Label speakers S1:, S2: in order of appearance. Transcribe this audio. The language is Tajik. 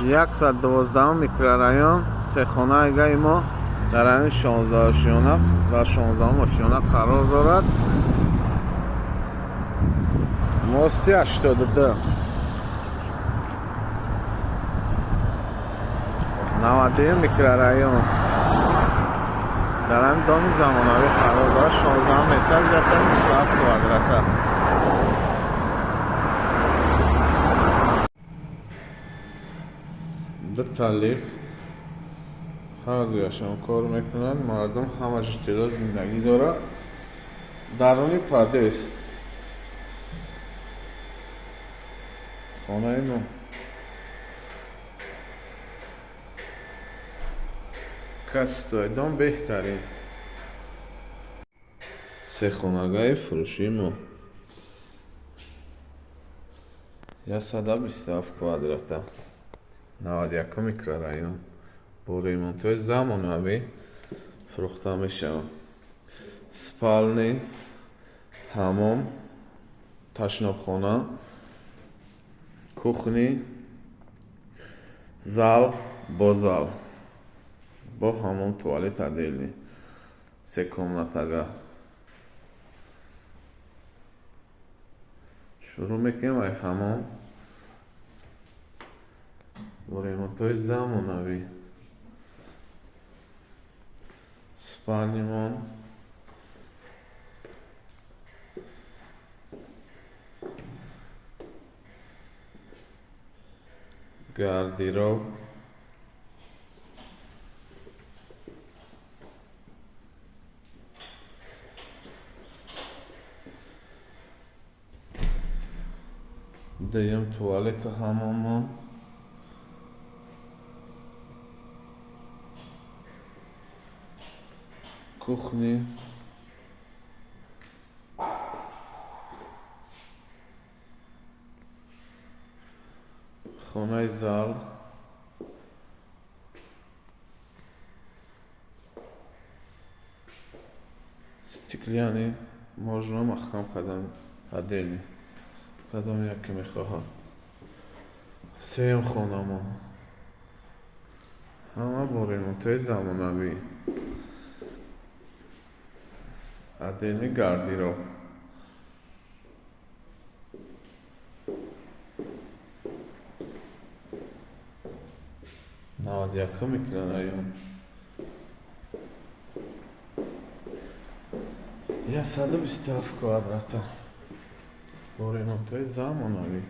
S1: 112 микрорайон, сехонаи мо дар райони 16 ошёна ва 16 ошёна қарор дорад. Мости 82. 92 микрорайон. Дар ҳамин доми замонавӣ қарор дорад, 16 метр, 127 квадрата. Дута лифт, ҳар дуяшон кор мекунанд. Мардум ҳама житело зиндагӣ дорад. Даруни подъезд хонаи мо. Качествои дом беҳтарин. Сехонагаи фурӯшии мо 127 квадрата, 91 микрорайон, бо ремонтҳои замонавӣ фурӯхта мешавад. Спальни, ҳамом, ташнобхона, кухни, зал бо зал бо ҳамом, туалет отдельный, се комнатага. Шурӯъ мекунем ай ҳамом бо ремонтҳои замонавӣ. Спальнимон, гардероб, дуюм туалету ҳамомон, кухни, хонаи зал, стеклянный, можно маҳкам кардан отдельный, кадом яке мехоҳад. Сеюм хонамон ҳама бо ремонтҳои замонавӣ, отдельный гардероб. 91 микрорайон, 127 квадрата, бо ремонтҳои замонавӣ.